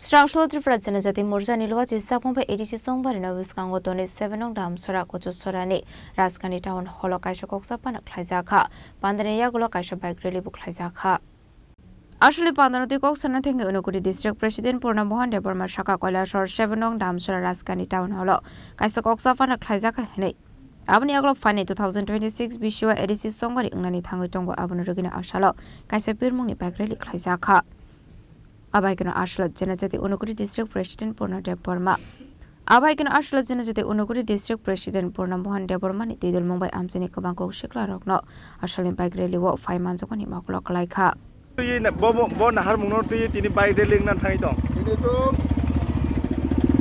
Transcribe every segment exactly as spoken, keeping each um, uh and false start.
Srangso Tripura Janajati Morchani Luachi Sakmung bai A D C Songbari no bwskango tonwi seven nong Damsora Kochosora ni Rajkani Town Hall o kaisa koksa panda khlaijak kha. Pandani yagulo kaisa bike rally bo khlaijak kha. Aswkni pandano twi kok sana thangwi Unakoti District President Purna Mohan Debbarma saka Kailasor seven nong Damsora Rajkani Town Hall o kaisa koksa panda khlaijak kha hinwi. Aboni yagulo phainai two thousand twenty-six bisio A D C Songbari wngnani thangwi tongo, abono rwgwino asalo kaisa pirmungni bike rally khlaijak kha. Abaikeno Aswk Janajati Unakoti District President Purna Debbarma. Abaikeno Aswk Janajati Unakoti District President Purna Mohan Debbarma ni twi dulmung bai amchaini kwbang kok sikla rokno Aswkni bike rally o phai manjakmani makulo kwlai kha. Twi na-, bo, bo, bo naharmungno twi tini bike rally wngna thangwi tong. Tini chwng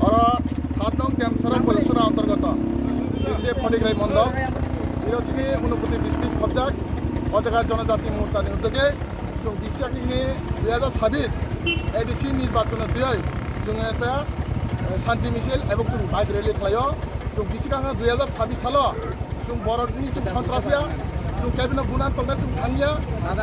oro sat nong Demsara Kochosora antargoto, tini je Phonigrai Mondol, tini chini Unakoti District khobjak, o jaga Janajati Morchani udyogwi chwng bisi ni dui hajar sabis A D C nirbachon twiwi chwng ekta, eh, shanti misil ebong chwng bike rally khlaio. Chwng bisi kang dui hajar sabis salo chwng borokni chwng sontrasya, chwng kebino bunan tongna chwng thangya,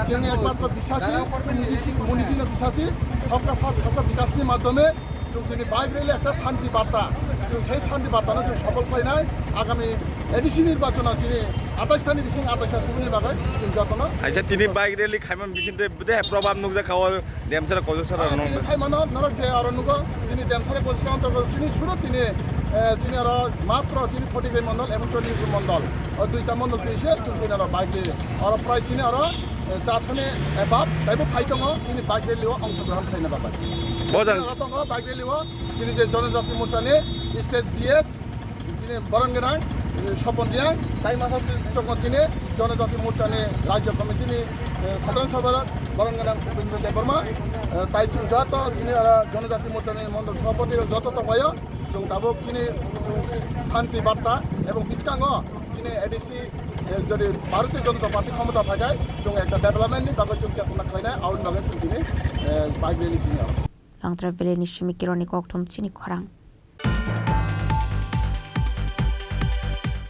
chwng ekmatro bisasi, chwng Modiji, Modijino bisasi, sabka saath sabka bikasni madhyome chwng tini bike rally ekta shanti barta, chwng sei shanti bartano chwng sofol khlainai. Agami A D C nirbachono chini atais tani bising atais ta tubuni bagwi chwng jotono. Acha, tini bike rally khaimani bisingtwi de probab nukjakha o Demsara Kochosora Ah, nong. Chini sai mano, norok je oro nugo, chini Demsara Kochosora antargoto chini suru tini, eh, chini oro matro chini Phonigrai Mondol ebong Chondipur Mondol. O duita mondol twi se chwng tini oro bike rally. Oro prai chini oro, eh, charshoni above taibo phai tongo chini bike rally o ongshogrohon khlaina bagwi. Bojang. Chini oro tongo bike rally o chini je Janajati Morchani state G S, chini boron gwnang, eh, Sopon Riang, tai masa chwng chini Janajati Morchani Rajya Committee ni, eh, Sadharan Sabha boron gwnang Upendra Debbarma, eh, tai chwng joto chini oro Janajati Morchani Mondol Sabhapati rok joto tongbaio, chwng tabuk chini, chwng shanti barta ebong bwskango chini A D C, eh, jodi Bharatiya Janata Party khomota phaikhai, chwng ekta development ni bagwi chwng chetona khlainai, aboni bagwi chwng tini, eh, bike rally chini oro. Langtra Valley ni simi kironi kokthum chini khorang.